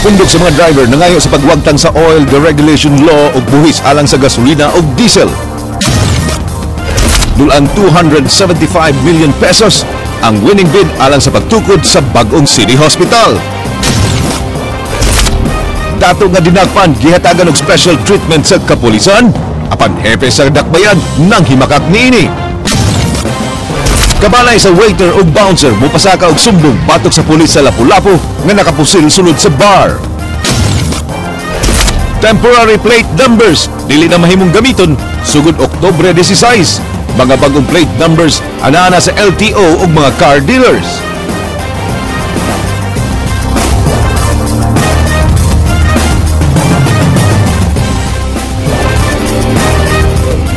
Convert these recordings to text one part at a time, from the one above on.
Pundok sa mga driver nangayo sa pagwagtang sa oil deregulation law ug buhis alang sa gasolina ug diesel. Dulang 275 million pesos ang winning bid alang sa pagtukod sa bagong City Hospital. Dato nga dinakpan gihatagan og special treatment sa kapulisan apan hepe sa dakbayan nang himakak niini. Kabalay sa waiter ug bouncer mopasaka og sumbong batok sa pulis sa Lapu-Lapu nga nakapusil sulod sa bar. Temporary plate numbers dili na mahimong gamiton sugod Oktubre 16. Mga bagong plate numbers anaa sa LTO ug mga car dealers.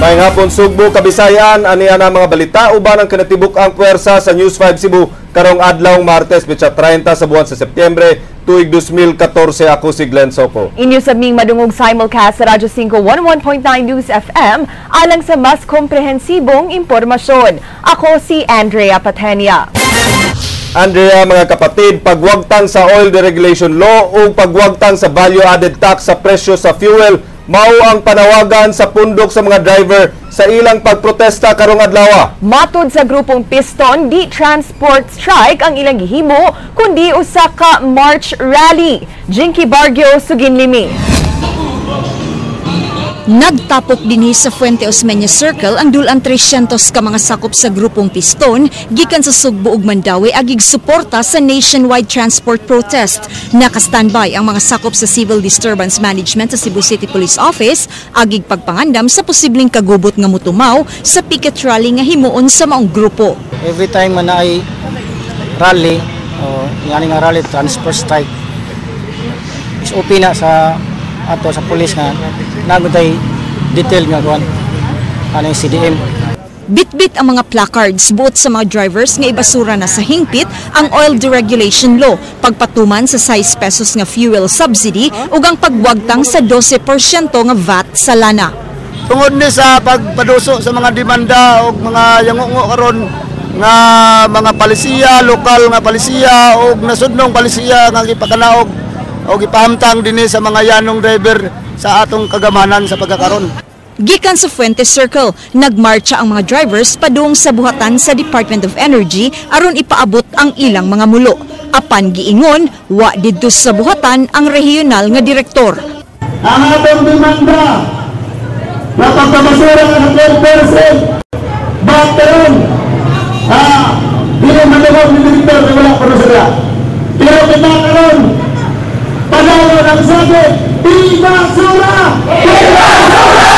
Maayong hapon Sugbo, Kabisayan, aniya na mga balita uban ang kinatibuk ang puwersa sa News 5 Cebu karong adlaw Martes, petsa 30 sa buwan sa Setyembre, tuig 2014. Ako si Glenn Soco. Inyo sa ming madungog simulcast sa Radyo 5 11.9 News FM alang sa mas komprehensibong impormasyon. Ako si Andrea Patenia. Andrea, mga kapatid, pagwagtang sa oil deregulation law o pagwagtang sa value added tax sa presyo sa fuel mao ang panawagan sa pundok sa mga driver sa ilang pagprotesta karong adlaw. Matud sa grupong Piston, di transport strike ang ilang gihimo kundi usa ka march rally. Jinky Bargio, Suginlimi. Nagtapok dinhi sa Fuente Osmeña Circle ang dulan 300 ka mga sakop sa grupong Piston gikan sa Sugbo ug Mandaue agig suporta sa nationwide transport protest. Naka-standby ang mga sakop sa Civil Disturbance Management sa Cebu City Police Office agig pagpangandam sa posibleng kagubot nga motumaw sa picket rally nga himuon sa maong grupo. Every time man ay rally o yani nga rally transport strike is OP na sa ato sa pulis nga nagutay detail nga kuan ano yung CDM. Bitbit ang mga placards buot sa mga drivers nga ibasura na sa hingpit ang oil deregulation law, pagpatuman sa 6 pesos nga fuel subsidy ug ang pagwagtang sa 12% nga VAT sa lana. Tungod ni sa pagpaduso sa mga demanda og mga yangungo karon nga mga palisiya, lokal nga palisiya og nasudnong palisiya nga gipakanaog o gipahamtang dinhi sa mga yanong driver sa atong kagamanan sa pagkakaron. Gikan sa Fuente Circle, nagmarcha ang mga drivers padung sa buhatan sa Department of Energy aron ipaabot ang ilang mga mulo. Apan giingon, wa didto sa buhatan ang regional nga direktor. Ang atong demanda na pagpabasura ng 12% bakit dili manugog ni direktor na wala pa sila. Pero kita karon padayon ang sabi, "Ibasura! Ibasura!"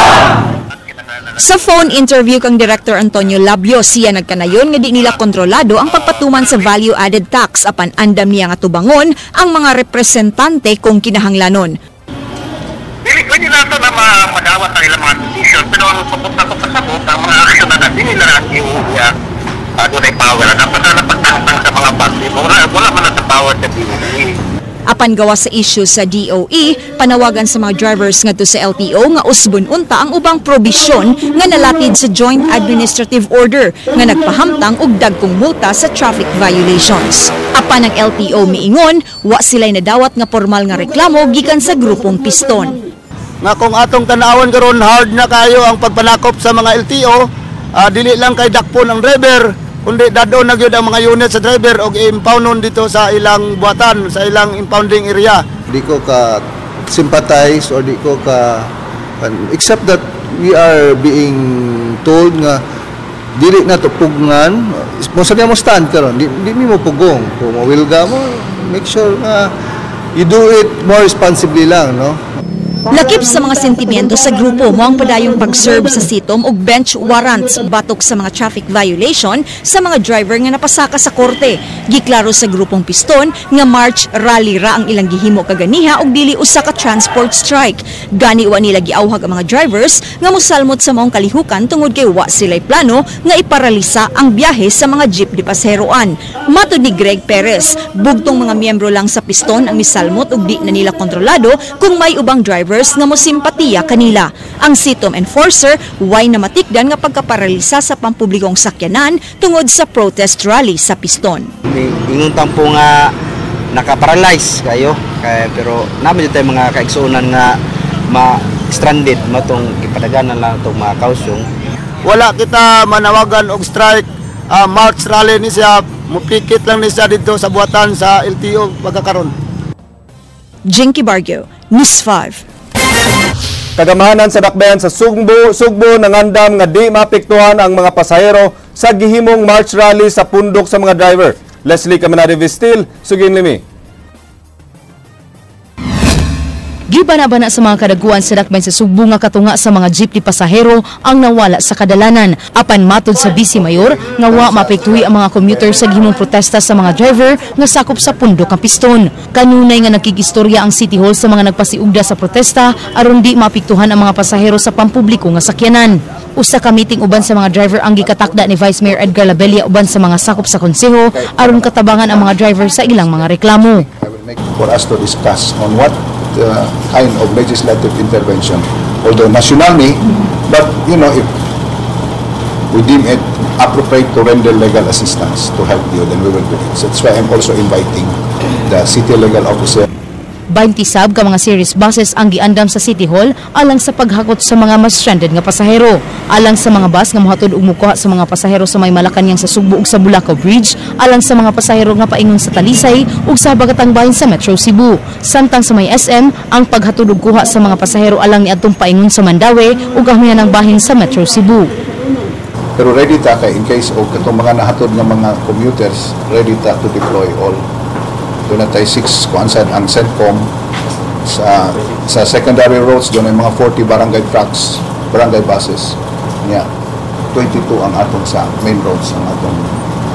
Sa phone interview kang Director Antonio Labio, siya nagkanayon nga di nila kontrolado ang pagpatuman sa value added tax apan andam niya nga tubangon ang mga representante kung kinahanglanon. Dili pwede na ito na madawat ang ilang mga decision, pero ang papunta ko pasabot, ang mga action na natin nila na iuuya, doon ay power. Dapat na napagtangtang sa mga base, wala man na sa power sa DOE. Apan gawa sa issue sa DOE, panawagan sa mga drivers ngadto sa LTO nga usbon unta ang ubang probisyon nga nalatid sa Joint Administrative Order nga nagpahamtang og dagkong multa sa traffic violations. Apan ang LTO miingon, wa sila'y nadawat nga formal nga reklamo gikan sa grupong Piston. Nga kung atong tan-awon karon hard na kayo ang pagpanakop sa mga LTO, dili lang kay dakpon ang driver, kundi dadon na gyud ang mga unit sa driver og i-impoundon dito sa ilang buhatan, sa ilang impounding area. Di ko ka sympathize or di ko ka, except that we are being told nga dili na to pugngan. Mo sa mo stand karon, di mi mo pugong. Kung mawilga mo, make sure nga you do it more responsibly lang, no? Lakip sa mga sentimiento sa grupo mo ang padayong pag-serve sa sitom og bench warrants batok sa mga traffic violation sa mga driver nga napasaka sa korte. Giklaro sa grupong Piston nga march rally ra ang ilang gihimo kaganiha og dili usa ka transport strike. Gani wa nila giawhag ang mga drivers nga mosalmot sa maong kalihukan tungod kay wa sila'y plano nga iparalisa ang biyahe sa mga jeep di paseroan. Matod ni Greg Perez, bugtong mga miyembro lang sa Piston ang misalmot og di na nila kontrolado kung may ubang driver nga mo simpatiya kanila. Ang CITOM enforcer way namatikdan nga pagkaparalisa sa pampublikong sakyanan tungod sa protest rally sa Piston. Ingon tampo nga Naka-paralyze kayo kay, pero naman jud tay mga kaigsuonan nga ma stranded matong gipadaganan lang itong mga kausyong. Wala kita manawagan og strike, march rally ni siya, mupikit lang ni siya dito sa buhatan sa LTO pagkakaron. Jinky Bargo, News 5. Kagamhanan sa dakbayan sa Sugbo nangandam nga di maapektuhan ang mga pasahero sa gihimong march rally sa pundok sa mga driver. Leslie Caminade Vistil, sugin limi. Gibana-bana sa mga kadaguan sa dakbayan sa Sugbo nga katunga sa mga jeepney pasahero ang nawala sa kadalanan. Apan matod sa Vice Mayor nga wa maapektuhi ang mga commuter sa gihimong protesta sa mga driver nga sakop sa pundok ang piston. Kanunay nga nagkigistorya ang City Hall sa mga nagpasiugda sa protesta aron di maapektuhan ang mga pasahero sa pampubliko nga sakyanan. Usa ka meeting uban sa mga driver ang gikatakda ni Vice Mayor Edgar Labella uban sa mga sakop sa konseho aron katabangan ang mga driver sa ilang mga reklamo. For us to discuss on what kind of legislative intervention, although national ni, but if we deem it appropriate to render legal assistance to help you, then we will do it. So that's why I'm also inviting the city legal officer. 20 sab ka mga series buses ang giandam sa City Hall alang sa paghakot sa mga mas stranded nga pasahero. Alang sa mga bus nga mohatod ug mokuha sa mga pasahero sa may Malacañang sa Sugbo ug sa Bulacao Bridge, alang sa mga pasahero nga paingon sa Talisay ug sa habagatang bahin sa Metro Cebu. Samtang sa may SM, ang paghatod ug kuha sa mga pasahero alang niadtong paingon sa Mandaue ug amihanang bahin sa Metro Cebu. Pero ready ta kay in case og katong mga nahatod nga mga commuters, ready ta to deploy all. Duna tay 6 kuan sad ang CENTCOM sa secondary roads, duna mga 40 barangay trucks, barangay buses. Nya 22 ang atong sa main roads ang atong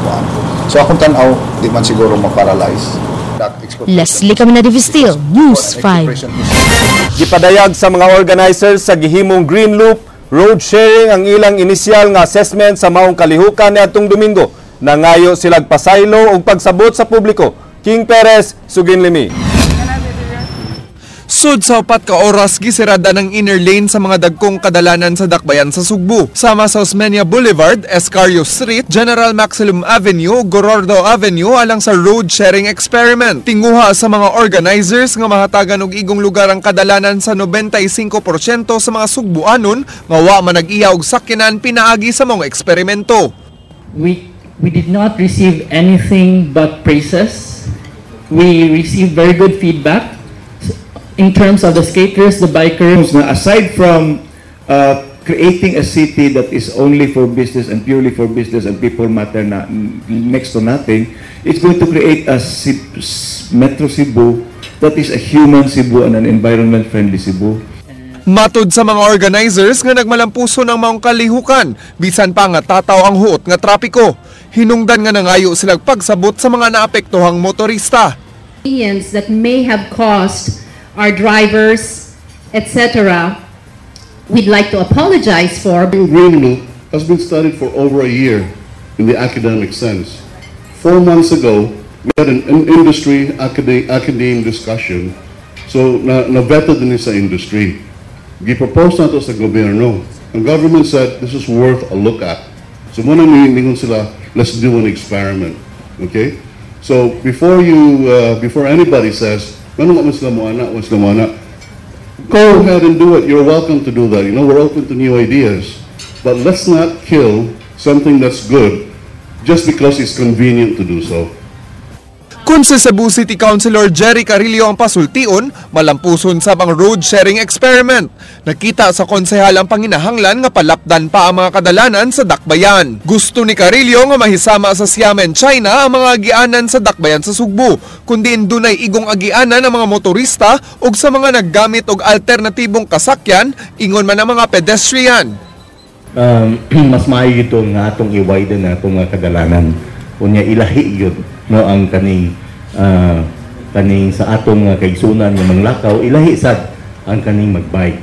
kuan. So akong tan-aw, di man siguro ma-paralyze. Leslie Caminade Vistil, News 5. Gipadayag sa mga organizers sa gihimong Green Loop road sharing ang ilang inisyal nga assessment sa maong kalihukan niadtong Domingo. Nangayo silag pasaylo ug pagsabot sa publiko. King Perez, sugin limi. Sud sa 4 ka oras, gisirada ng inner lane sa mga dagkong kadalanan sa dakbayan sa Sugbo. Sama sa Osmeña Boulevard, Escario Street, General Maxilom Avenue, Gorordo Avenue alang sa road sharing experiment. Tinguha sa mga organizers nga mahatagan og igong lugar ang kadalanan sa 95% sa mga Sugbuanon nga wa man nag-iya og sakyanan pinaagi sa mga eksperimento. We did not receive anything but praises. We received very good feedback in terms of the skaters, the bikers. Na aside from creating a city that is only for business and purely for business and people matter na, next to nothing, it's going to create a Metro Cebu that is a human Cebu and an environment-friendly Cebu. Matod sa mga organizers nga nagmalampuso ng maong kalihukan, bisan pa nga tataw ang huot nga trapiko. Hinungdan nga nangayo silang pagsabot sa mga naapektuhang motorista. That may have caused our drivers, etc., we'd like to apologize for. Green Loop has been studied for over a year in the academic sense. 4 months ago, we had an industry academe discussion. So, na-vetted din sa industry. Gi-propose nato sa gobyerno. Ang government said, "This is worth a look at." So, muna ningon sila, "Let's do an experiment." Okay? So, before anybody says, "Ano man sila mo ana, man sila mo ana," go ahead and do it. You're welcome to do that. We're open to new ideas. But let's not kill something that's good just because it's convenient to do so. Kung si Cebu City Councilor Jerry Carillo ang pasultion, malampuson sab ang road sharing experiment. Nakita sa konsehal ang panginahanglan nga palapdan pa ang mga kadalanan sa dakbayan. Gusto ni Carillo nga mahisama sa Xiamen, China ang mga agianan sa dakbayan sa Sugbo, kundi dunay igong agianan ang mga motorista ug sa mga naggamit og alternatibong kasakyan, ingon man ang mga pedestrian. Mas maayo ito nga atong i-widen na atong mga kadalanan, unya ilahi yun no ang kaning sa atong nga kaigsunan nga manglakaw, ilahi sad ang kaning magbike.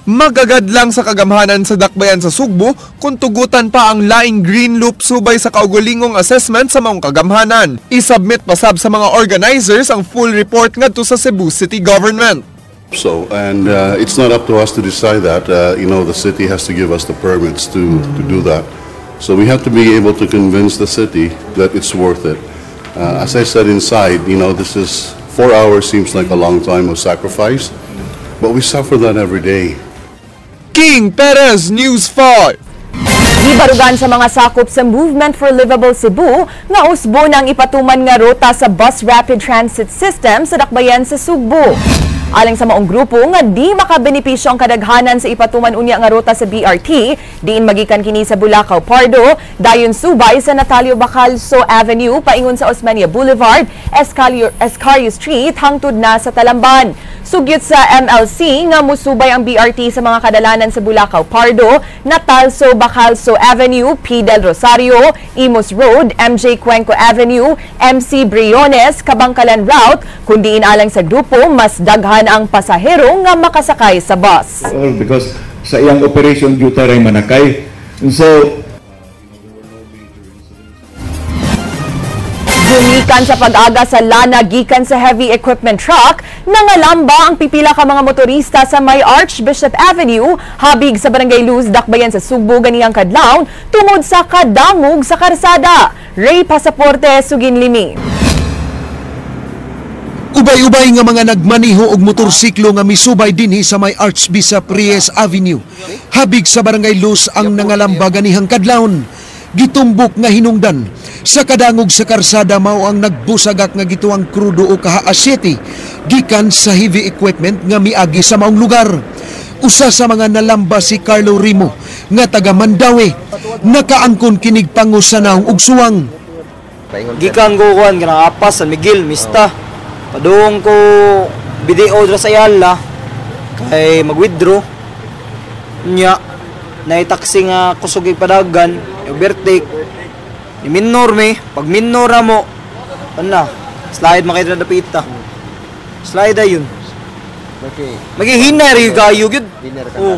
Magagad lang sa kagamhanan sa dakbayan sa Sugbo kung tugutan pa ang laing Green Loop subay sa kaugulingong assessment sa maong kagamhanan. I-submit pasab sa mga organizers ang full report ngadto sa Cebu City Government. So, and it's not up to us to decide that. The city has to give us the permits to do that. So we have to be able to convince the city that it's worth it. As I said inside, this is 4 hours seems like a long time of sacrifice, but we suffer that every day. King Perez, News 5. Gibarugan sa mga sakop sa Movement for Livable Cebu nga usbo ng ipatuman nga ruta sa Bus Rapid Transit System sa dakbayan sa Sugbo. Alang sa maong grupo nga di makabenepisyo ang kadaghanan sa ipatuman unya nga ruta sa BRT, diin magikan kini sa Bulacau Pardo, dayon subay sa Natalio Bacalso Avenue, paingon sa Osmeña Boulevard, Escario Street, hangtod na sa Talamban. Sugyot sa MLC nga musubay ang BRT sa mga kadalanan sa Bulacau Pardo, Natalso Bacalso Avenue, P. Del Rosario, Imus Road, MJ Cuenco Avenue, MC Briones, Kabangkalan Route, kundiin alang sa grupo mas daghan ang pasahero nga makasakay sa bus. Because sa iyang operation juta ray manakay. And so, gumikan sa pag-aga sa lana gikan sa heavy equipment truck, nangalamba ang pipila ka mga motorista sa may Archbishop Avenue, habig sa Barangay Luz, Dakbayan sa Sugbo ganiyang kadlawon tungod sa kadangog sa karsada. Ray Pasaporte, Suginlimi. Ubay-ubay nga mga nagmaniho og motorsiklo nga misubay dinhi sa may Archbishop Reyes Avenue. Habig sa Barangay Luz ang nangalamba ganihang kadlawon. Gitumbok nga hinungdan sa kadangog sa karsada mao ang nagbusagak nga gituang krudo o kaha-asyete gikan sa heavy equipment nga miagi sa maong lugar. Usa sa mga nalamba si Carlo Rimo nga taga Mandaue, nakaangkon kinig pangusanaw og suwang. Gikan ko kuan kanang Apas, San Miguel, Mista. Padung ko BDO dra sa Ayala kay mag-withdraw. Nya nay taxi nga kusog padagan, overtake. Ni minor mi, pag minor na mo, ana, slide makita na dapita. Slide ayun. Okay. Magihina ri kayo gyud. Oh.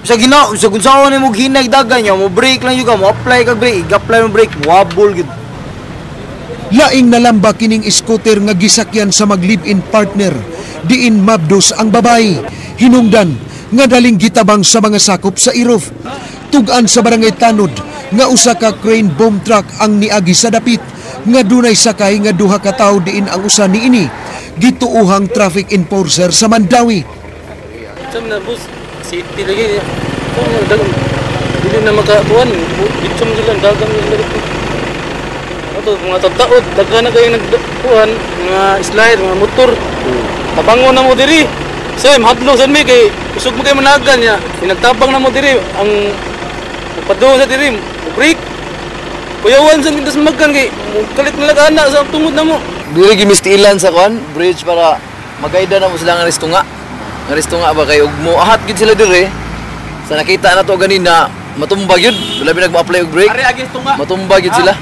Sa gina, sa kun saon nimo hinay dagan niya, mo brake lang gyud ka, mo apply kag brake, apply mo brake, wobble gyud. Laing nalamba kining scooter nga gisakyan sa mag-live-in partner, diin mabdos ang babay. Hinungdan nga daling gitabang sa mga sakop sa Irof. Tugan sa Barangay Tanod nga usa ka crane bomb truck ang niagi sa dapit nga dunay sakay nga duha ka tawo diin ang usa niini gituohang traffic enforcer sa Mandaue. Sa bus city lagi dili na makakuan, bitsom sila dagang nila. Ato mga taod daghan na kayo nagkuan, mga slide, mga motor. Tabangon na mo diri. Sir, mahadlok sad mi kay usog mo kay managan niya. Pinagtabang na mo diri ang padung sa diri, break. Kuyawan sa mintas magkan kay kalit na lang ana sa tungod na mo. Diri gimistilan sa kuan bridge para magaida na mo sila nga ristunga. Nga ristunga ba kay ug mo ahat gid sila diri. Sa nakita na to ganina, matumba gyud, labi nag-apply og brake. Matumba gyud sila.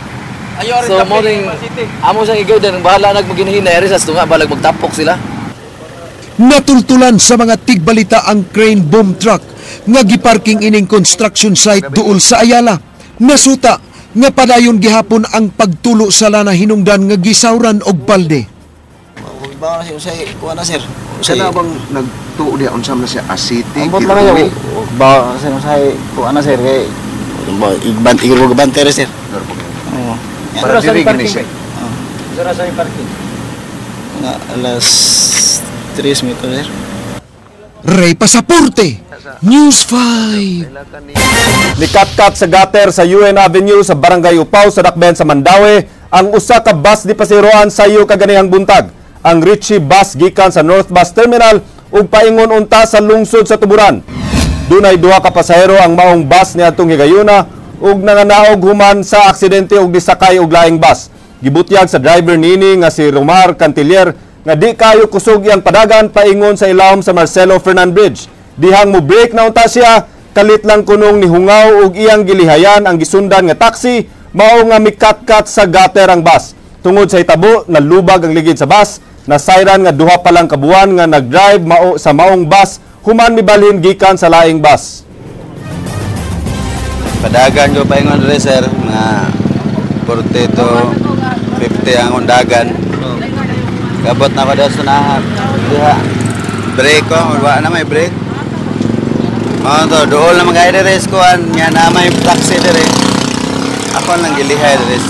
So mo ning amo sang igaw dan bahala nag maginhinay ari sa tunga balag magtapok sila. Natultulan sa mga tigbalita ang crane boom truck nga giparking ining construction site duol sa Ayala. Nasuta nga padayon gihapon ang pagtulo sa lana hinungdan nga gisawran og balde. Ba na siya kuha na sir. Kana bang nagtuo diha unsa man siya asiti? Ambot lang kayo. Ba sir usay kuha na sir kay igban igro bante sir. Oo. Para diri gini siya. Sura sa parking. Nga alas 3 metro sir. Ray Pasaporte, News 5. Nikatkat sa gutter sa UN Avenue sa Barangay Upaw sa Dakbayan sa Mandaue ang usa ka bus di pasiroan sayo kaganihang buntag. Ang Ritchie Bus gikan sa North Bus Terminal ug paingon unta sa lungsod sa Tuburan. Dunay duha ka pasahero ang maong bus niadtong higayuna ug nanganaog human sa aksidente ug disakay og laing bus. Gibutyag sa driver niini nga si Romar Cantilier nga di kayo kusog iyang padagan paingon sa ilawom sa Marcelo Fernan Bridge. Dihang mo break na unta siya, kalit lang kunong nihungaw og iyang gilihayan ang gisundan nga taxi, mao nga mikatkat sa gutter ang bus. Tungod sa hitabo, nalubag ang ligid sa bus, nasayran nga duha pa lang kabuan nga nagdrive mao sa maong bus, human mibalhin gikan sa laing bus. Padagan ko paingon diri sir, mga 40 to 50 ang undagan. Kabot na ko daw sa nahap. Diha. Break ko, wala na may break. Mga to, dool na mga diri kuan, nga na may taxi diri. Ako lang gilihay diri.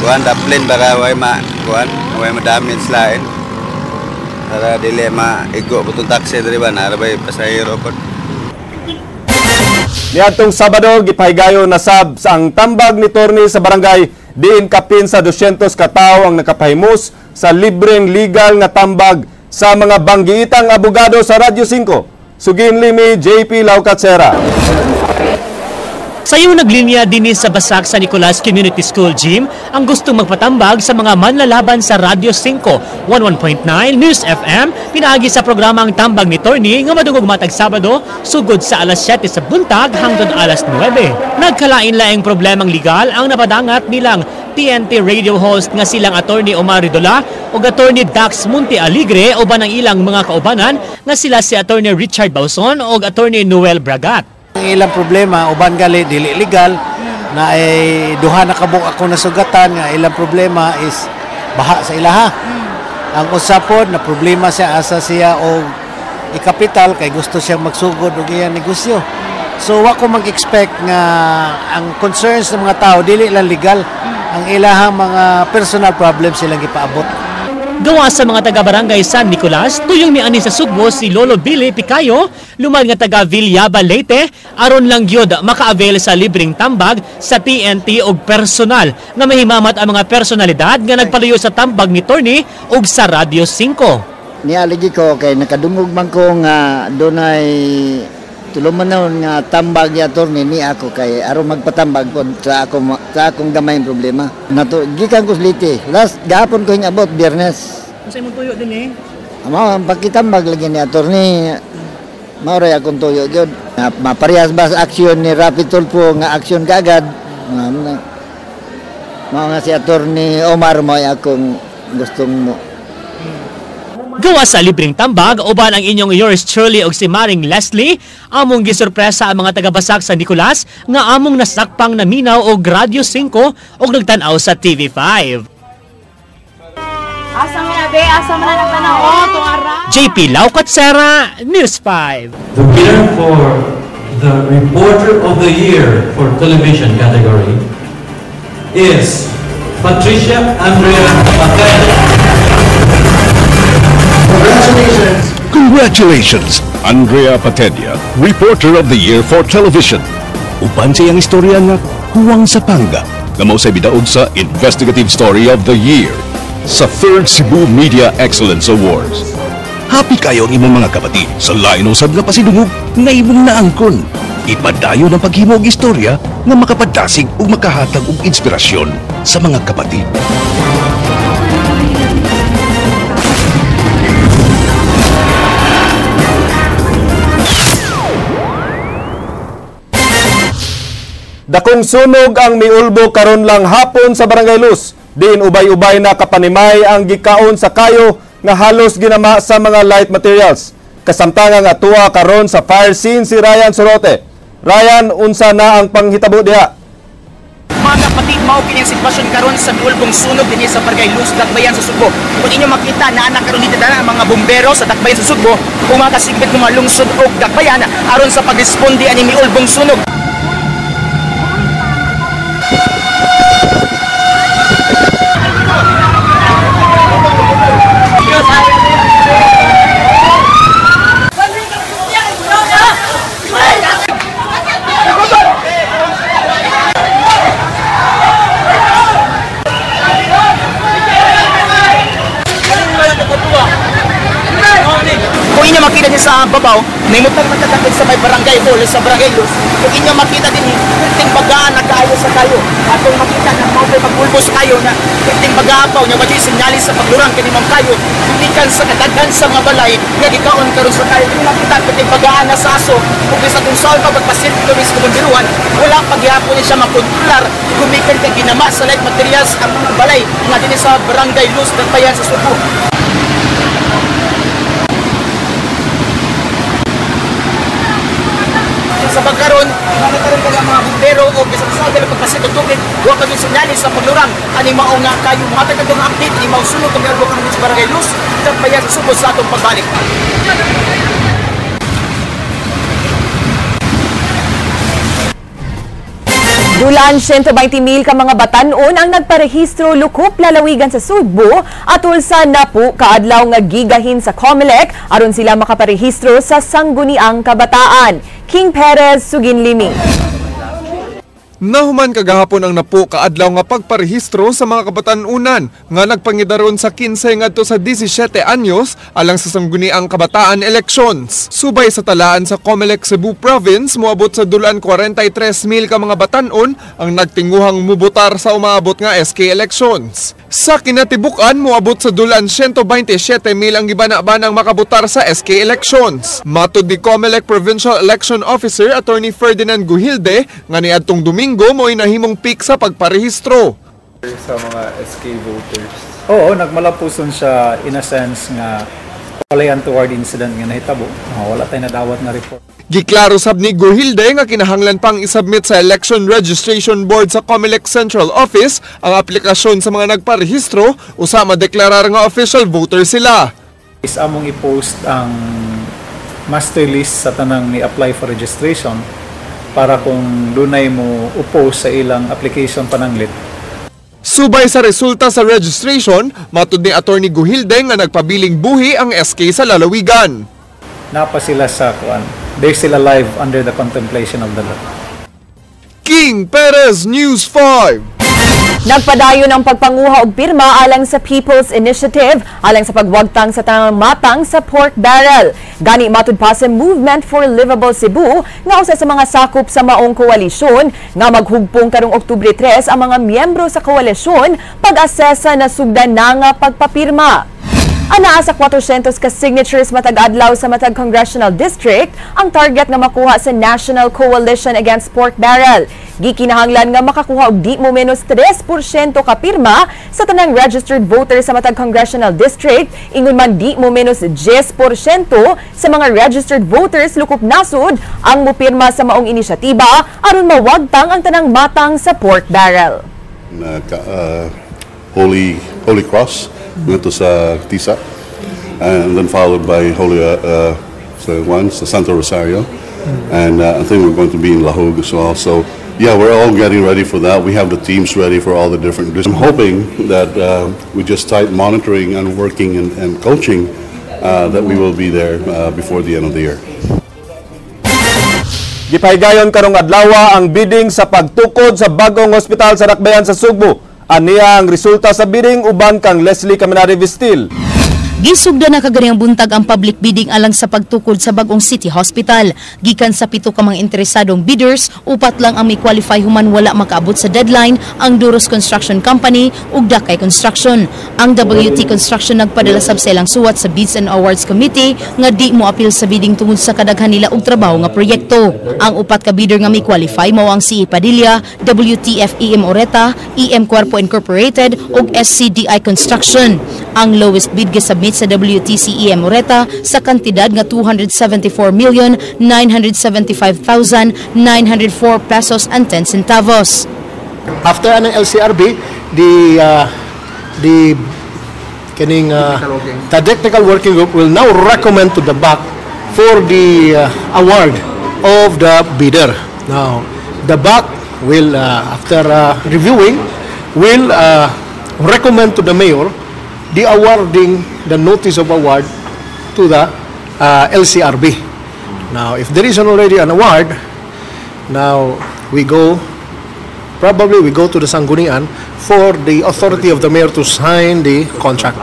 Kuan daplin baka way ma kuan, way ma-damage lain. Para dili maigo po itong taxi diri ba, narabay pasahero po. Niadtong Sabado, gipahigayon na sab sa ang tambag ni Torni sa barangay diin kapin sa 200 ka tawo ang nakapahimus sa libreng legal nga tambag sa mga banggiitang abogado sa Radyo 5. Sugin limi JP Laucatsera. Sayo naglinya dinhi sa Basak sa Nicolas Community School Gym ang gustong magpatambag sa mga manlalaban sa Radyo 5, 11.9 News FM, pinaagi sa programang Tambag ni Torni nga madungog matag Sabado sugod sa alas 7 sa buntag hangtod alas 9. Nagkalain-laing problemang legal ang napadangat nilang TNT radio host nga silang Attorney Omar Ridola ug Attorney Dax Munti Aligre uban ang ilang mga kaubanan nga sila si Attorney Richard Bauson ug Attorney Noel Bragat. Ang ilang problema, uban gali, dili legal, na ay duha na kabuk ako nasugatan, nga ilang problema is baha sa ilaha. Ang usa pod na problema siya asa siya og ikapital kay gusto siyang magsugod og iyang negosyo. So wa ko mag-expect nga ang concerns ng mga tao dili lang legal, ang ilahang mga personal problems silang gipaabot. Gawa sa mga taga-barangay San Nicolas, tuyong miani sa Sugbo si Lolo Billy Picayo, lumad nga taga Villaba, Leyte, aron lang gyud maka-avail sa libreng tambag sa TNT og personal nga mahimamat ang mga personalidad nga nagpalayo sa tambag ni Torni og sa Radyo 5. Nialigi ko kay nakadungog man ko nga dunay tulumanon nga tambag ni attorney ni ako kay aron magpatambag pod sa ako sa akong gamay problema. Nato gikan ko sa Leyte. Last gahapon ko hingabot Biyernes. Unsa imong tuyo dinhi? Mao ang pakitambag lagi ni attorney. Mao ray akong tuyo gyud. Maparehas ba sa aksyon ni Rapi Tulfo nga aksyon kaagad? Mao nga si attorney Omar mo ay akong gustong mo. Gawa sa libreng tambag, uban ang inyong yours truly og si Maring Leslie, among gisorpresa ang mga taga-Basak sa Nicolas nga among nasakpang naminaw og Radyo 5 og nagtan-aw sa TV5. Asa man na be, asa man na nagtanaw oh, tungara. JP Laucatsera, News 5. The winner for the Reporter of the Year for Television category is Patricia Andrea Patel. Congratulations! Congratulations, Andrea Patedia, Reporter of the Year for Television. Uban sa iyang istorya nga Huwang sa Pangga, nga mao say bidaog sa Investigative Story of the Year sa 3rd Cebu Media Excellence Awards. Happy kayo ang imong mga kapatid sa lain usab nga pasidungog nga imong naangkon. Ipadayon ang paghimo og istorya nga makapadasig ug makahatag og inspirasyon sa mga kapatid. Dakong sunog ang miulbo karon lang hapon sa Barangay Luz. Diin ubay-ubay na kapanimay ang gikaon sa kayo nga halos ginama sa mga light materials. Kasamtangan nga tuwa karon sa fire scene si Ryan Sorote. Ryan, unsa na ang panghitabo diha? Mga kapatid, mao kini ang sitwasyon karon sa miulbong sunog dinhi sa Barangay Luz, Dakbayan sa Sugbo. Kung inyo makita naa na karon dito ang mga bumbero sa Dakbayan sa Sugbo ug mga kasigbit ng mga lungsod og Dakbayan aron sa pagresponde ani miulbong sunog. Kung inyo makita din sa babaw, naimutang magkatapit sa may barangay hall sa Barangay Luz. Kung inyo makita din, kunting bagaan na kaayo sa kayo. At kung makita na mao pagpulbos kayo na kunting bagaapaw niya wajay sinyalis sa paglurang kini mong kayo, gikan sa kadaghan sa mga balay nga gikaon karon sa kayo. Kung makita kunting bagaan na sa aso, kung bisa kung saan pa pagpasirkulo sa kumbiruan, wala paghihapon siya makontrolar gumikan kay ginama sa light materials ang mga balay nga dinhi sa Barangay Luz, Dakbayan sa Sugbo. Sa pagkaron, nagkaroon ka ng mga bumbero o bisan sa dala pagpasit og tubig, wa kami sinyalis sa paglurang ani mao nga kayo matag ang update ni mao sunog kami ang karon sa Barangay Luz, Dakbayan sa Sugbo sa atong pagbalik. Dulaan 120,000 ka mga batan-on ang nagparehistro lukop lalawigan sa Sugbo atul sa napu kaadlaw nga gigahin sa COMELEC aron sila makaparehistro sa Sangguniang Kabataan. King Perez, Suginlimi. Nahuman kagahapon ang napu kaadlaw nga pagparehistro sa mga kabatan-unan nga nagpangidaron sa 15 ngadto sa 17 anyos alang sa Sangguniang Kabataan elections. Subay sa talaan sa COMELEC Cebu Province, moabot sa dulaan 43,000 ka mga batan-on ang nagtinguhang mubotar sa umaabot nga SK elections. Sa kinatibukan, moabot sa dulaan 127,000 ang gibana-banang makabotar sa SK elections. Matud ni COMELEC Provincial Election Officer Attorney Ferdinand Guhilde nga niadtong Domingo mo'y nahimong peak sa pagparehistro. Sa mga SK voters. Oo, nagmalampuson siya in a sense nga walay untoward incident nga nahitabo. Wala tayo nadawat nga report. Giklaro sab ni Guhilde nga kinahanglan pang isubmit sa Election Registration Board sa COMELEC Central Office ang aplikasyon sa mga nagparehistro usa madeklarar nga official voter sila. Is among i-post ang master list sa tanang ni-apply for registration para kung dunay mo oppose sa ilang application pananglit. Subay sa resulta sa registration, matud ni Attorney Guhilde nga nagpabiling buhi ang SK sa lalawigan. Napa sila sa kuan. They're still alive under the contemplation of the law. King Perez, News 5. Nagpadayon ang pagpanguha og pirma alang sa People's Initiative alang sa pagwagtang sa tanang matang sa pork barrel. Gani matud pa sa Movement for Livable Cebu nga usa sa mga sakop sa maong koalisyon nga maghugpong karong Oktubre 3 ang mga miyembro sa koalisyon pag-assess sa nasugdan na nga pagpapirma. Anaa sa 400 ka signatures matag adlaw sa matag congressional district ang target nga makuha sa National Coalition Against Pork Barrel. Gikinahanglan nga makakuha og di mo menos 3% ka pirma sa tanang registered voters sa matag congressional district, ingon man di mo menos 10% sa mga registered voters lukop nasod ang mopirma sa maong inisyatiba aron mawagtang ang tanang matang sa pork barrel. Holy Cross ngadto sa Tisa, and then followed by Holy sa one sa Santo Rosario, and I think we're going to be in Lahug as well. So yeah, we're all getting ready for that. We have the teams ready for all the different. I'm hoping that with just tight monitoring and working and coaching, that we will be there before the end of the year. Gipahigayon karong adlaw ang bidding sa pagtukod sa bagong ospital sa Dakbayan sa Sugbo. Aniya ang resulta sa bidding uban kang Leslie Caminari Vistil. Gisugda na kaganiyang buntag ang public bidding alang sa pagtukod sa bagong City Hospital. Gikan sa 7 ka mga interesadong bidders, 4 lang ang may qualify human wala makaabot sa deadline, ang Duros Construction Company ug Dakay Construction. Ang WT Construction nagpadala sab sa ilang suwat sa Bids and Awards Committee nga di mo apil sa bidding tungod sa kadaghan nila og trabaho nga proyekto. Ang 4 ka bidder nga may qualify mao ang CE Padilla, WTF EM Oreta, EM Cuerpo Incorporated ug SCDI Construction. Ang lowest bid gisubmit sa WTC EM Oreta sa kantidad nga 274,975,904 pesos and 10 centavos. After anang LCRB, the kining the technical working group will now recommend to the BAC for the award of the bidder. Now, the BAC will, after reviewing, will recommend to the mayor the awarding the notice of award to the LCRB. Now, if there is already an award, now we go, probably we go to the Sanggunian for the authority of the mayor to sign the contract.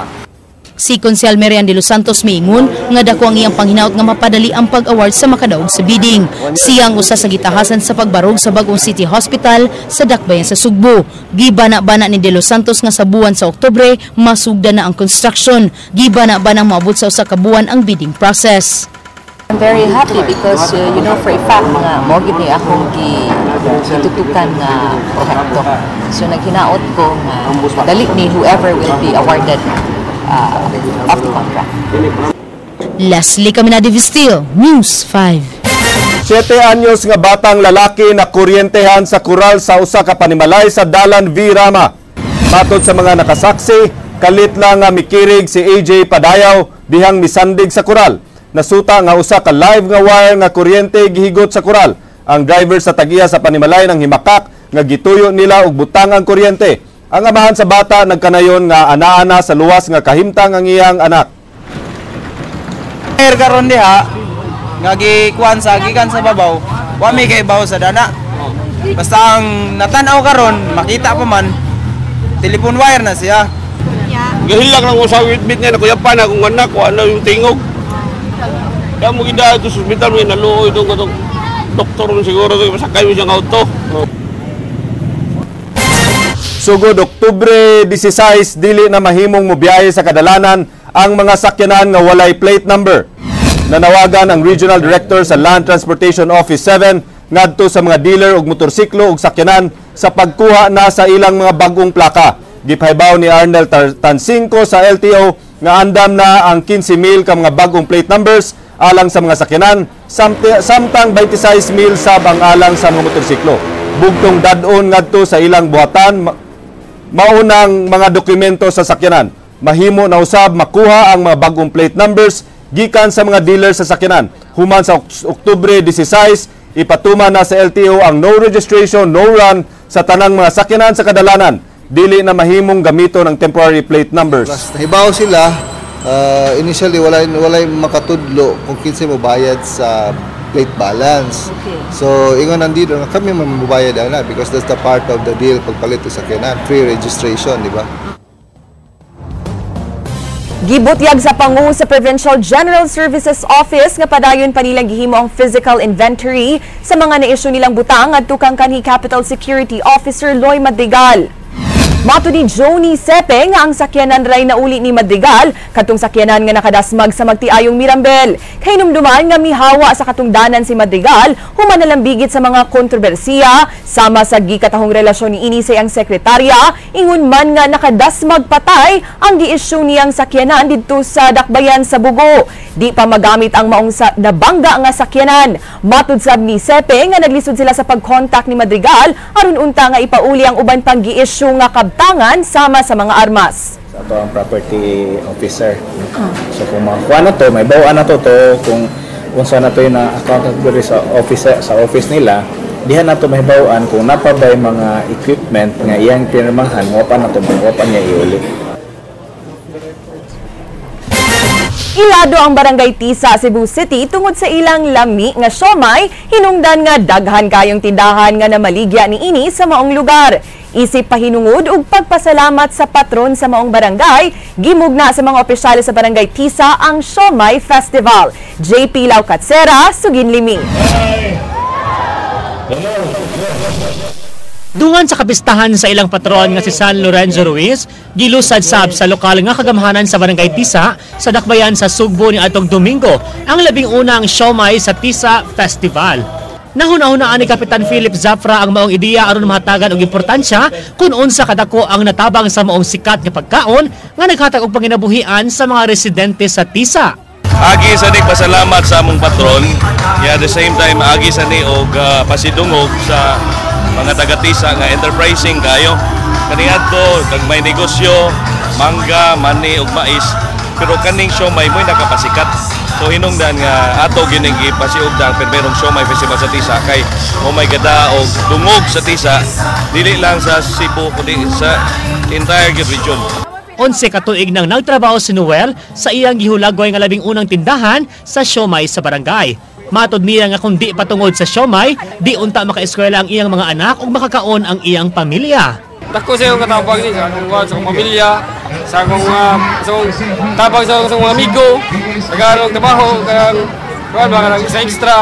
Si Konsehal Marian de los Santos miingon nga dako ang iyang panghinaot nga mapadali ang pag-award sa makadaog sa bidding. Siya ang usa sa gitahasan sa pagbarog sa bagong City Hospital sa Dakbayan sa Sugbo. Gibana-bana ni de los Santos nga sa buwan sa Oktubre masugda na ang construction. Gibana-banang moabot sa usa ka buwan ang bidding process. I'm very happy because you know for a fact nga mao gid ni akong gitutukan nga proyekto. So naghinaot ko nga dali ni whoever will be awarded of the contract. Leslie Caminade Vistil, News 5. 7 anyos nga batang lalaki na kuryentehan sa kural sa usa ka panimalay sa Dalan V. Rama. Matod sa mga nakasaksi, kalit lang nga mikirig si AJ Padayaw dihang misandig sa kural. Nasuta nga usa ka live nga wire nga kuryente gihigot sa kural. Ang driver sa tagiya sa panimalay ng himakak nga gituyo nila og butang ang kuryente. Ang amahan sa bata nagkanayon nga ana-ana sa luwas nga kahimtang ang iyang anak. Karon diha nga gikuan sa gikan sa babaw, wa mi kay baw sa dana. Basta ang natanaw karon makita pa man telephone wire na siya. Gahilak lang ko sa witbit niya nakuyapan akong anak ko ano yung tingog. Kaya mo gida ito sa ospital mo naluoy itong katong doktor mo siguro ito masakay mo siyang auto. Sugod Oktubre 16, dili na mahimong mobiyahe sa kadalanan ang mga sakyanan nga walay plate number. Nanawagan ang Regional Director sa Land Transportation Office 7 ngadto sa mga dealer og motorsiklo ug sakyanan sa pagkuha na sa ilang mga bagong plaka. Gipahibaw ni Arnel Tansingco sa LTO nga andam na ang 15,000 ka mga bagong plate numbers alang sa mga sakyanan, samtang 26,000 sab ang alang sa mga motorsiklo. Bugtong dad-on ngadto sa ilang buhatan maunang mga dokumento sa sakyanan. Mahimo na usab makuha ang mga bagong plate numbers gikan sa mga dealer sa sakyanan. Human sa Oktubre 16, ipatuma na sa LTO ang no registration, no run sa tanang mga sakyanan sa kadalanan. Dili na mahimong gamiton ang temporary plate numbers. Plus, nahibaw sila, initially walay makatudlo kung kinsay mobayad sa plate balance. Okay. So, ingon nandito nga kami man mobayad ana because that's the part of the deal pagpalit og sakyanan, free registration, di ba? Gibutyag sa Pangu sa Provincial General Services Office nga padayon pa nilang gihimo ang physical inventory sa mga na-issue nilang butang adto kang kanhi Capital Security Officer Loy Madrigal. Mato ni Joni Sepe nga ang sakyanan ray nauli ni Madrigal katong sakyanan nga nakadasmag sa magtiayong Mirambel. Kahinumduman nga mihawa sa katungdanan si Madrigal human nalambigit sa mga kontrobersiya sama sa gikatahong relasyon ni ini sa iyang sekretarya, ingon man nga nakadasmag patay ang gi-issue niyang sakyanan didto sa Dakbayan sa Bugo. Di pa magamit ang maong nabangga nga sakyanan. Matud sab ni Sepe nga naglisod sila sa pagkontak ni Madrigal aron unta nga ipauli ang uban pang gi-issue nga kabtangan sama sa mga armas. Ato ang property officer. So kung makakuha na to, may bawaan na to kung unsa na to yung na-account diri sa office, sa office nila, diha na to may bawaan kung napabay mga equipment nga iyang pirmahan, mo pa na to, mo pa niya iuli. Ilado ang Barangay Tisa, Cebu City tungod sa ilang lami nga siomay, hinungdan nga daghan kayong tindahan nga namaligya niini sa maong lugar. Isip pahinungod ug pagpasalamat sa patron sa maong barangay, gimugna sa mga opisyales sa Barangay Tisa ang Siomay Festival. JP Laucatsera, Suginlimi. Dungan sa kapistahan sa ilang patron nga si San Lorenzo Ruiz, gilusad sab sa lokal nga kagamhanan sa Barangay Tisa sa Dakbayan sa Sugbo ni atong Domingo ang 11 ang siomay sa Tisa Festival. Nahuna-hunaan ni Kapitan Philip Zafra ang maong ideya aron mahatagan og importansya kung unsa kadako ang natabang sa maong sikat nga pagkaon nga naghatag og panginabuhian sa mga residente sa Tisa. Agi sa ni pasalamat sa among patron, yeah, at the same time agi sa ni og pasidungog sa mga taga-Tisa nga enterprising kayo. Kaniadto kag may negosyo, mangga, mani ug mais, pero kaning siomay mo'y nakapasikat. So hinungdan nga ato gining gipasiugda ang primerong siomay festival sa Tisa kay oh my gada og dungog sa Tisa dili lang sa Cebu kundi sa entire region. 11 ka tuig nang nagtrabaho si Noel sa iyang gihulagway nga 11 tindahan sa siomay sa barangay. Matod niya nga kung di patungod sa siomay, di unta makaeskwela ang iyang mga anak ug makakaon ang iyang pamilya. Dako sa iyong katabang ni sa akong sa akong pamilya, sa akong tabang sa akong mga amigo, tagarong trabaho, kanang kuan ba kanang sa extra.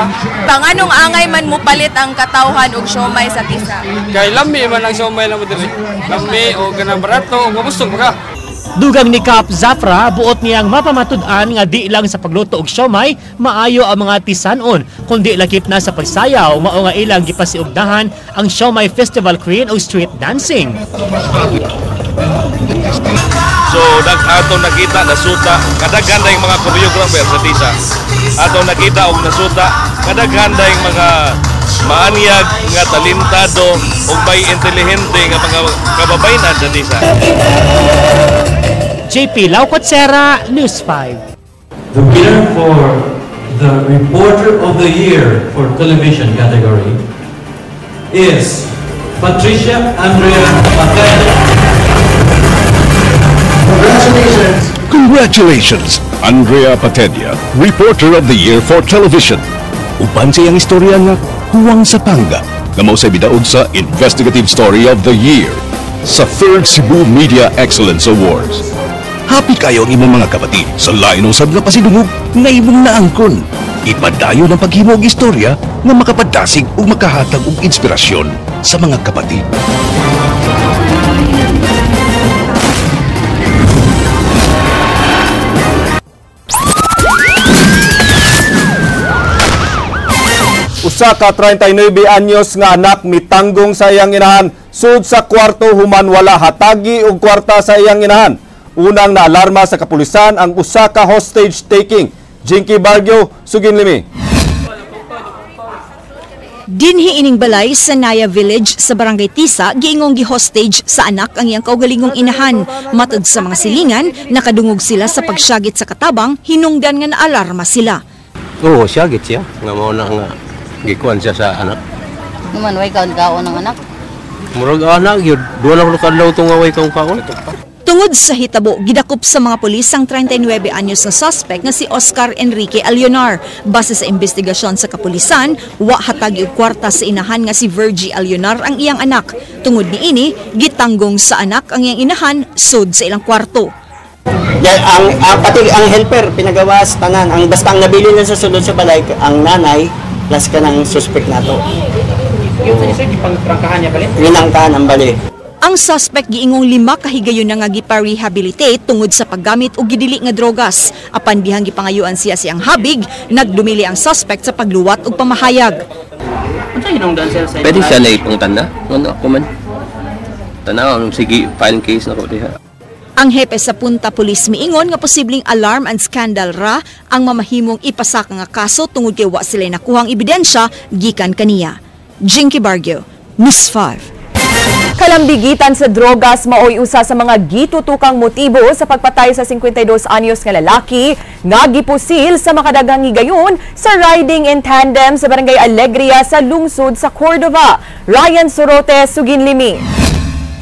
Panganong angay man mo palit ang katawhan og siomay sa Tisa? Kay lami man ang siomay lang mo diri. Lami o kanang barato o mabusog pa ka. Dugang ni Kap Zafra, buot niyang mapamatud-an nga di lang sa pagluto og siomay maayo ang mga tisanon, kundi lakip na sa pagsayaw, mao nga ilang gipasiugdahan ang Siomay Festival Queen og street dancing. So ato nakita nasuta kadaghan dayong mga choreographer sa Tisa. Ato nakita og nasuta kadaghan dayong mga maanyag nga talentado ug may intelihente nga mga kababayenan sa Tisa. JP Laucatsera, News 5. The winner for the Reporter of the Year for Television category is Patricia Andrea Patel. Congratulations! Congratulations, Andrea Patedia, Reporter of the Year for Television. Uban sa iyang istorya nga Huwang sa Pangga, nga mao say bidaog sa Investigative Story of the Year sa 3rd Cebu Media Excellence Awards. Happy kayo ang imong mga kapatid sa lain usab nga pasidungog nga imong naangkon. Ipadayon ang paghimo og istorya nga makapadasig ug makahatag og inspirasyon sa mga kapatid. Usa ka 39 anyos nga anak mitanggong sa iyang inahan sud sa kwarto human wala hatagi og kwarta sa iyang inahan. Unang naalarma sa kapulisan ang usa ka hostage taking. Jinky Bargio, sugin limi. Dinhi ining balay sa Naya Village sa Barangay Tisa, giingong gi-hostage sa anak ang iyang kaugalingong inahan. Matod sa mga silingan, nakadungog sila sa pagsyagit sa katabang, hinungdan nga naalarma sila. Oo, syagit siya. Nga mao na nga gikuan siya sa anak. Naman, way kaon-kaon ng anak. Murag anak yun. Duwa na ko kadlaw itong way kaon-kaon. Tungod sa hitabo, gidakop sa mga pulis ang 39 anyos na suspect nga si Oscar Enrique Alionar. Base sa investigasyon sa kapulisan, wa hatagi og kwarta sa inahan nga si Virgie Alionar ang iyang anak. Tungod niini, gitanggong sa anak ang iyang inahan sud sa ilang kwarto. Yan, pati ang helper pinagawas tanan, ang basta ang nabili lang sa sulod sa balay ang nanay plus ka ng suspect nato. Yung sa isa, pangprangkahan niya bali? Ginangkahan ang bali. Ang suspect giingong 5 kahigayon na nga gipa-rehabilitate tungod sa paggamit og gidili nga drogas. Apan dihang gipangayuan siya siyang habig, nagdumili ang suspect sa pagluwat og pamahayag. Pwede siya na ipangtan na? Ano ako man? Tanaw, sige, file case na ko diha. Ang hepe sa Punta Police miingon nga posibleng alarm and scandal ra ang mamahimong ipasaka nga kaso tungod kay wa sila nakuhang ebidensya gikan kaniya. Jinky Bargio, News 5. Kalambigitan sa drogas maoy usa sa mga gitutukang motibo sa pagpatay sa 52 anyos nga lalaki nga gipusil sa makadaghang higayon sa riding in tandem sa Barangay Alegria sa lungsod sa Cordova. Ryan Sorote, Suginlimi.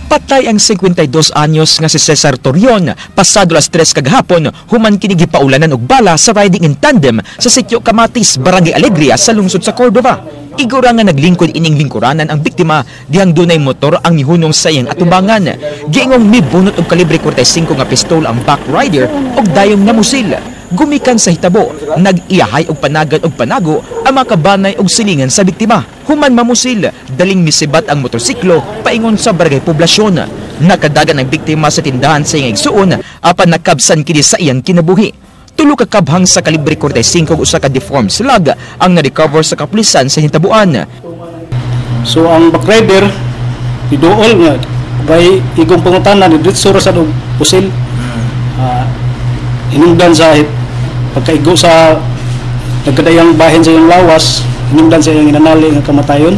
Patay ang 52 anyos nga si Cesar Torion pasado alas 3 kagahapon human kini gipaulanan og bala sa riding in tandem sa sitio Kamatis, Barangay Alegria sa lungsod sa Cordova. Igora nga naglingkod ining lingkuranan ang biktima dihang dunay motor ang mihunong sa iyang atubangan. Giingong mibunot og kalibre 45 nga pistol ang back rider og dayong namusil. Gumikan sa hitabo, nag-iyahay og panagan og panago ang mga kabanay og silingan sa biktima. Human mamusil, daling misibat ang motorsiklo paingon sa barangay poblasyon. Nakadagan ang biktima sa tindahan sa iyang igsuon apan nakabsan kini sa iyang kinabuhi. Tulo ka kabhang sa kalibre 45 ug usa ka deformed slug ang na-recover sa kapulisan sa hintabuan. So ang backrider iduol nga by igong pangutana ni diretso ra sad og pusil. Inungdan sa pagkaigo sa nagkadayang bahin sa iyang lawas, inungdan sa iyang inanali nga kamatayon.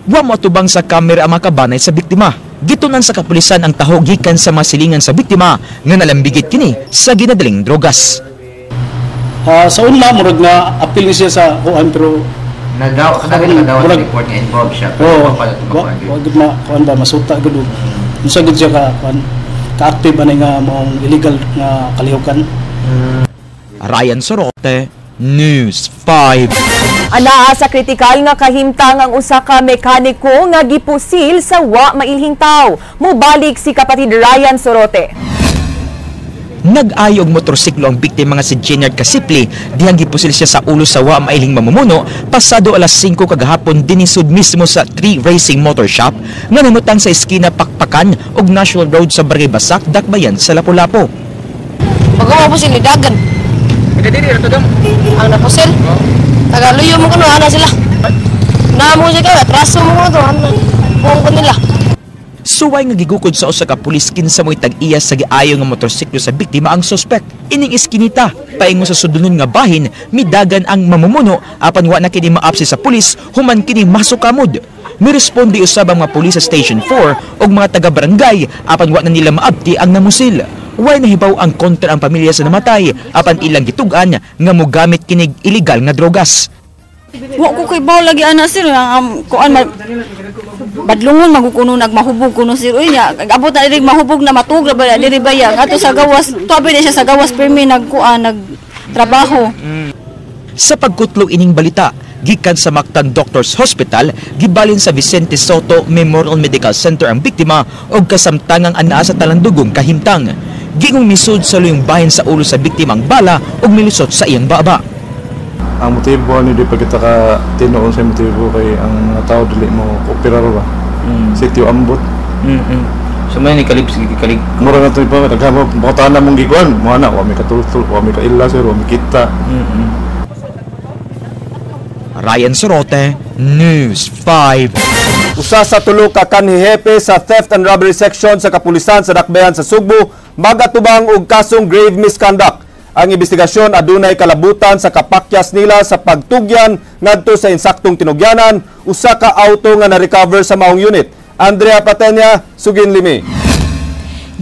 Wa moatubang sa kamera ang mga kabanay sa biktima. Gitunan sa kapulisan ang taho gikan sa mga silingan sa biktima nga nalambigit kini sa ginadaling drogas. Sa una murag na appeal ni siya sa kuan pero nadaw kada report nga involved siya. Oo, wa gud ma kuan ba masuta gud. Unsa gud siya ka kuan ka-active ani nga maong illegal nga kalihukan. Ryan Sorote, News 5. Anaa sa kritikal nga kahimtang ang usa ka mekaniko nga gipusil sa wa mailhing tawo. Mubalik si kapatid Ryan Sorote. Nag-ayo og motorsiklo ang biktima nga si Jenard Kasipli dihang gipusil siya sa ulo sa wa mailhing mamumuno pasado alas 5 kagahapon dinisud mismo sa 3 Racing Motor Shop nga namutang sa eskina Pakpakan ug National Road sa Barangay Basak, Dakbayan sa Lapu-Lapu. Pagawa po sila dagan. Ang napusil. Tagaluyo mo kuno ana sila. Namo siya ka, atraso mo kuno to ana. Buong ko nila. Suway nga gigukod sa usa ka pulis kinsa mo'y tag-iya sa giayo nga motorsiklo sa biktima ang suspek. Ining iskinita, paingon sa sudlonon nga bahin, midagan ang mamumuno apan wa na kini maapsi sa pulis human kini masukamod. Miresponde usab ang mga pulis sa Station 4 ug mga taga-barangay apan wa na nila maabti ang namusil. Way nahibaw ang kontra ang pamilya sa namatay apan ilang gitug-an nga mogamit kinig illegal nga drogas. Wa ko kay bawo lagi ana sir ang kuan Badlungon magukuno nagmahubog kuno sir. Uy nya, abot na diri mahubog na matug ra ba diri ba ya. Ato sa gawas, tuabi na siya sa gawas permi nagkuan nagtrabaho. Sa pagkutlog ining balita, gikan sa Mactan Doctors Hospital, gibalin sa Vicente Soto Memorial Medical Center ang biktima og kasamtangang anaa sa talandugong kahimtang. Gingong misud sa luyong bahin sa ulo sa biktima ang bala ug milusot sa iyang baba. Ang motibo ni di pa kita ka tinuon sa motibo kay ang mga tao dili mo kooperar ba. Sitio ambot. So may ni kalib kalig. Mura na to pa daghan mo na mong gikuan, mo na wa mi katultul, wa mi kaila sir, wa mi kita. Ryan Sorote, News 5. Usa sa tulo ka kanhihepe sa Theft and Robbery Section sa Kapulisan sa Dakbayan sa Sugbo magatubang og kasong grave misconduct. Ang investigasyon adunay kalabutan sa kapakyas nila sa pagtugyan ngadto sa insaktong tinugyanan usa ka auto nga na-recover sa maong unit. Andrea Patenya, sugin limi.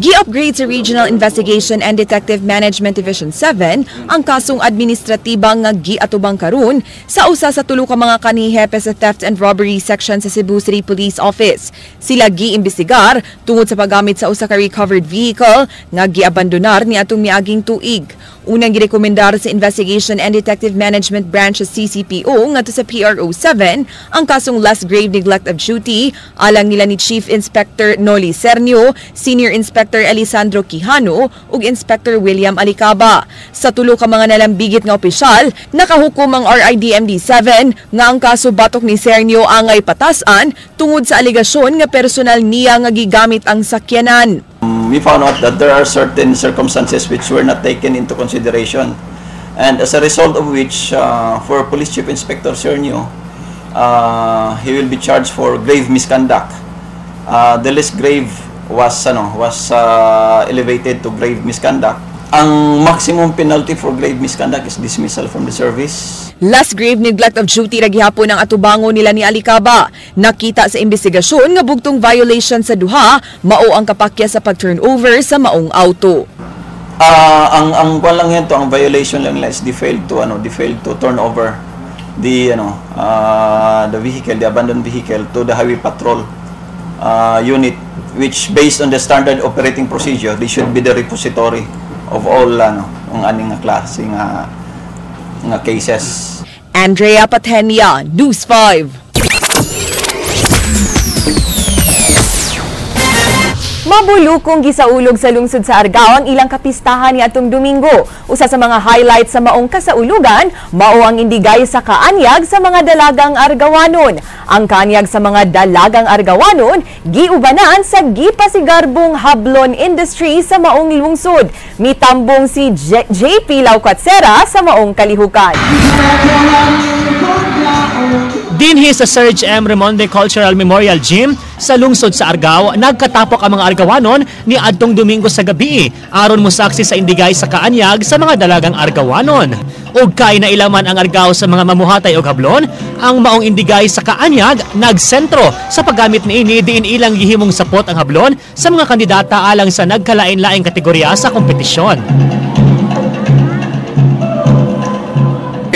Gi-upgrade sa Regional Investigation and Detective Management Division 7 ang kasong administratiba nga giatubang karon sa usa sa tulo ka mga kanihepe sa Theft and Robbery Section sa Cebu City Police Office. Sila giimbestigar tungod sa paggamit sa usa ka recovered vehicle nga giabandonar ni atong miaging tuig. Unang girekomendar sa Investigation and Detective Management Branch sa CCPO ngadto sa PRO 7 ang kasong less grave neglect of duty alang nila ni Chief Inspector Noli Cernio, Senior Inspector Elisandro Quijano ug Inspector William Alicaba. Sa tulo ka mga nalambigit nga opisyal, nakahukom ang RIDMD 7 nga ang kaso batok ni Cernio angay patasan tungod sa alegasyon nga personal niya nga gigamit ang sakyanan. We found out that there are certain circumstances which were not taken into consideration, and as a result of which, for Police Chief Inspector Cernio, he will be charged for grave misconduct. The less grave was elevated to grave misconduct. Ang maximum penalty for grave misconduct is dismissal from the service. Less grave neglect of duty ra gihapon ang atubango nila ni Alicaba. Nakita sa investigasyon nga bugtong violation sa duha mao ang kapakya sa pag-turnover sa maong auto. Ang kuwan lang yan to, ang violation lang nila is they failed to turn over the the vehicle, the abandoned vehicle to the highway patrol unit, which based on the standard operating procedure, they should be the repository of all ang aning nga klase nga cases. Andrea Patenia, News 5. Mabulukong gisaulog sa lungsod sa Argao ang ilang kapistahan ni atong Domingo. Usa sa mga highlights sa maong kasaulugan, mao ang indigay sa kaanyag sa mga dalagang Argawanon. Ang kaanyag sa mga dalagang Argawanon, giubanan sa gipasigarbong hablon industry sa maong lungsod. Mitambong si JP Laucatsera sa maong kalihukan. Dinhi sa Serge M. Remonde Cultural Memorial Gym sa lungsod sa Argao, nagkatapok ang mga Argawanon ni adtong Domingo sa gabi aron mosaksi sa indigay sa kaanyag sa mga dalagang Argawanon. Ug kay nailaman ang Argao sa mga mamuhatay og hablon, ang maong indigay sa kaanyag nagsentro sa paggamit niini diin ilang gihimong sapot ang hablon sa mga kandidata alang sa nagkalain-laing kategorya sa kompetisyon.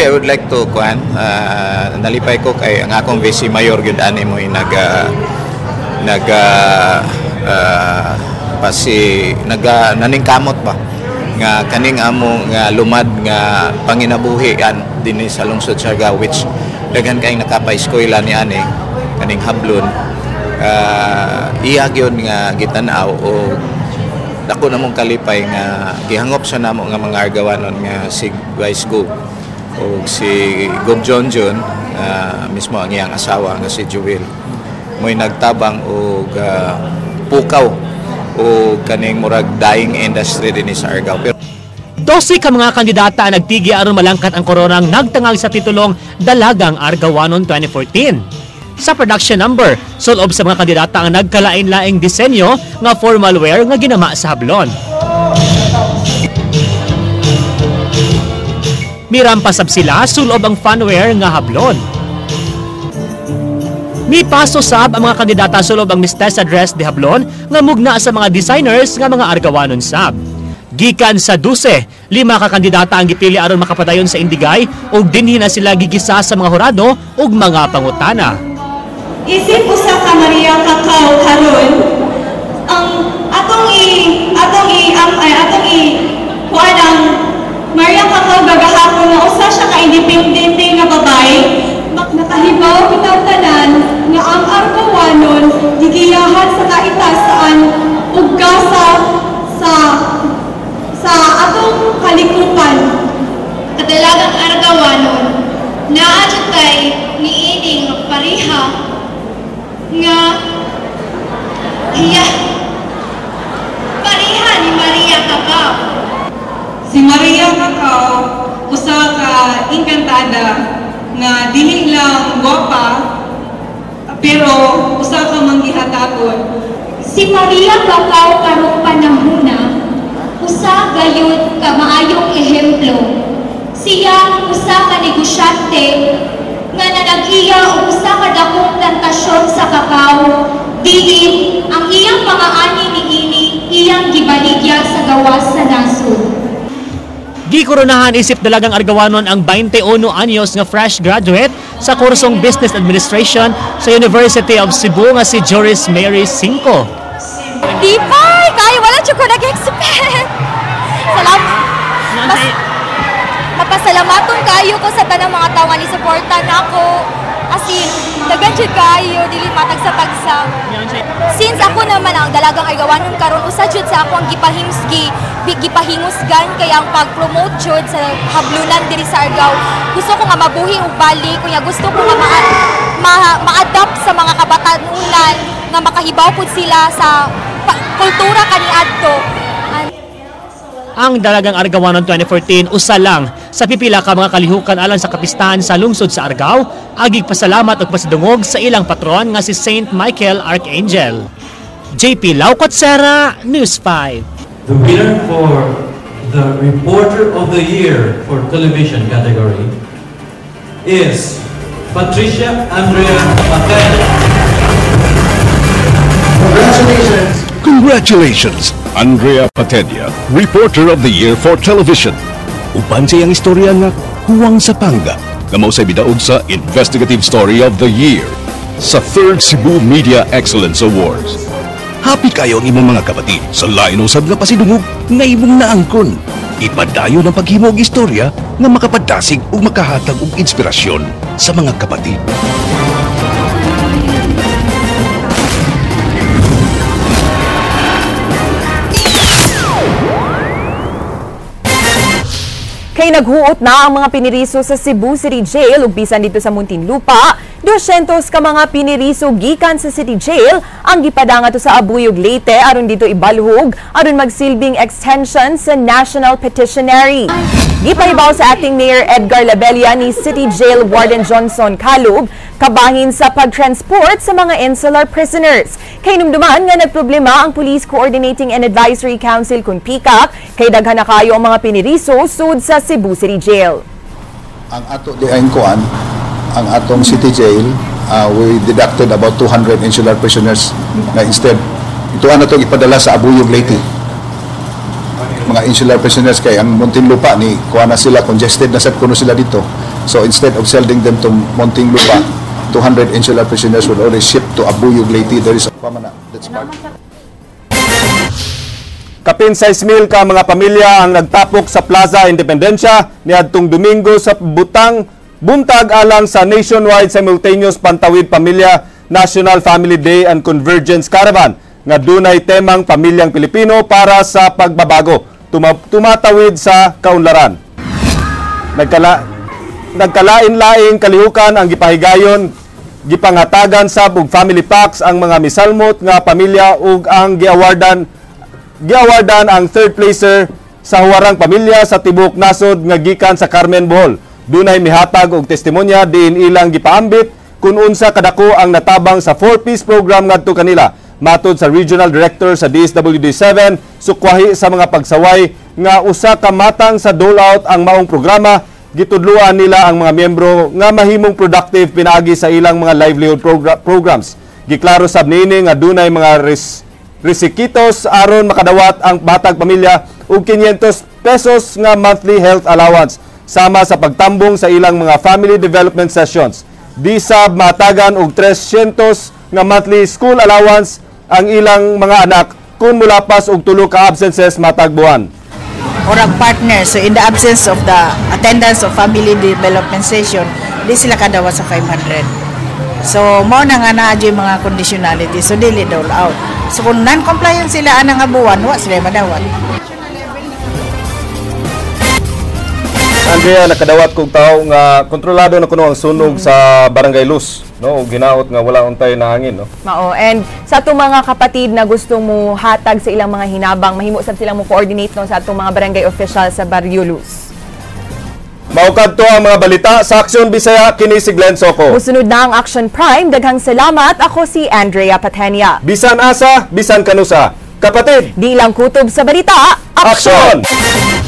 I would like to kuan nalipay ko kay ang akong vice mayor gyud ani mo naningkamot ba nga kaning amo nga lumad nga panginabuhian dinhi sa lungsod sa Argao, which daghan kayong nakapa-eskwela ni ani kaning hablon, iya gyud nga gitan-aw o dako namong kalipay nga gihangop sa namo nga mga Argawanon nga si Vice Go o si Gob John John, mismo ang iyang asawa nga si Jewel, mo'y nagtabang og pukaw o kaning murag dying industry dinhi sa Argao. Pero 12 ka mga kandidata ang nagtigi aron malangkat ang koronang nagtangal sa titulong Dalagang Argawanon 2014. Sa production number, sulob sa mga kandidata ang nagkalain-laing disenyo nga formal wear nga ginama sa hablon. Mirampasab sila sulob ang fanwear nga hablon. Mipaso sab ang mga kandidata sulob ang Miss Tessa dress de hablon nga mugna sa mga designers nga mga Argawanon sab. Gikan sa 12, 5 ka kandidata ang gipili aron makapadayon sa indigay ug dinhi na sila gigisa sa mga hurado ug mga pangutana. Isip usa ka Maria Cacao karon ang atong i atong i ang ay, atong i kuan ang Maria Cacao gagahapon nga usa siya ka independente nga babae. Nakahibaw kitang tanan nga ang Argawanon gigiyahan sa kaitasaan ug gasa sa atong kalikupan. Kadalagang Argawanon, naa jud kay niining pareha nga hiya pareha ni Maria Cacao. Si Maria Cacao, usa ka engkantada nga dili lang gwapa pero usa ka manggihatakon. Si Maria Cacao karong panahona usa gayud ka maayong ehemplo. Siya usa ka negosyante nga nanag-iya og usa ka dakong plantasyon sa kakao, diin ang iyang mga ani niini iyang gibaligya sa gawas sa nasod. Gikoronahan isip dalagang Argawanon ang 21 anyos nga fresh graduate sa kursong Business Administration sa University of Cebu nga si Joris Mary Cinco. Di pa! Kayo, wala jud ko nag-expect. Salamat. Mas, mapasalamaton kayo ko sa tanang mga tawo nga ni-suporta nako. As in, daghan jud kayo, dili matagsa-tagsa. Since ako naman ang dalagang Argawanon karon, usa jud sa ako ang gipahingusgan kay ang pag-promote jud sa hablunan diri sa Argao. Gusto ko nga mabuhi og balik, kunya gusto ko nga ma-adapt sa mga kabatanunan nga makahibaw pud sila sa kultura kaniadto. Ang Dalagang Argawanon 2014 usa lang sa pipila ka mga kalihukan alang sa kapistahan sa lungsod sa Argao, agig pasalamat ug pasidungog sa ilang patron nga si Saint Michael Archangel. JP Laucotsera, News 5. The winner for the Reporter of the Year for Television category is Patricia Andrea Patel. Congratulations! Congratulations, Andrea Patedia, Reporter of the Year for Television. Uban sa iyang istorya nga Huwang sa Pangga, nga mao say bidaog sa Investigative Story of the Year sa 3rd Cebu Media Excellence Awards. Happy kayo ang imong mga kapatid sa lain usab nga pasidungog nga imong naangkon. Ipadayon ang paghimo og istorya nga makapadasig ug makahatag og inspirasyon sa mga kapatid. Kay naghuot na ang mga piniriso sa Cebu City Jail ug bisan dito sa Muntinlupa, 200 ka mga piniriso gikan sa City Jail ang gipadanga to sa Abuyog, Leyte aron dito ibalhog aron magsilbing extension sa National Petitionary. Gipahibaw sa acting Mayor Edgar Labella ni City Jail Warden Johnson Calub kabahin sa pagtransport sa mga insular prisoners. Kay numduman nga nagproblema ang Police Coordinating and Advisory Council kun PICAC kay daghan na kayo ang mga piniriso sud sa Cebu City Jail. Ang ato di ay kuan, ang atong city jail, we deducted about 200 insular prisoners na instead ito ang atong ipadala sa Abuyog, Leyte. Mga insular prisoners kay ang Muntinlupa ni kuan na sila, congested na sad kuno sila dito. So instead of sending them to Muntinlupa, 200 insular prisoners were already shipped to Abuyog, Leyte. There is a that's part. Kapin 6,000 ka mga pamilya ang nagtapok sa Plaza Independencia niadtong Domingo sa butang buntag alang sa nationwide simultaneous Pantawid Pamilya National Family Day and Convergence Caravan nga dunay temang pamilyang Pilipino para sa pagbabago, tumatawid sa kaunlaran. Nagkalain-laing kalihukan ang gipahigayon, gipangatagan sab og family packs ang mga misalmot nga pamilya ug ang giawardan ang third placer sa huwarang pamilya sa tibok nasod nga gikan sa Carmen, Bohol. Dunay mihatag og testimonya diin ilang gipaambit kun unsa kadako ang natabang sa 4-piece program ngadto kanila. Matod sa Regional Director sa DSWD 7, sukwahi sa mga pagsaway nga usa ka matang sa dole-out ang maong programa, gitudloan nila ang mga miyembro nga mahimong productive pinaagi sa ilang mga livelihood programs. Giklaro sab niini nga dunay mga resikitos aron makadawat ang batag pamilya og 500 pesos nga monthly health allowance sama sa pagtambong sa ilang mga family development sessions. Di sab matagan og 300 nga monthly school allowance ang ilang mga anak kung mulapas og tulo ka absences matag buwan. Orag partner. So in the absence of the attendance of family development session, di sila kadawat sa 500. So mao na nga naa yung mga conditionality. So dili dole out. So kung non-compliant sila anang nga buwan, wa sila madawat. Andrea, nakadawat kog tao nga kontrolado na kuno ang sunog sa Barangay Luz, no? Ug ginaot nga wala untay na hangin, no? Mao. And sa atong mga kapatid na gusto mo hatag sa ilang mga hinabang, mahimo sab silang mo coordinate, no, sa atong mga barangay official sa Barrio Luz. Mao kadto ang mga balita sa Aksyon Bisaya, kini si Glenn Soco. Musunod na ang Action Prime. Daghang salamat. Ako si Andrea Patenia. Bisan asa, bisan kanusa. Kapatid, di lang kutob sa balita, aksyon! Action!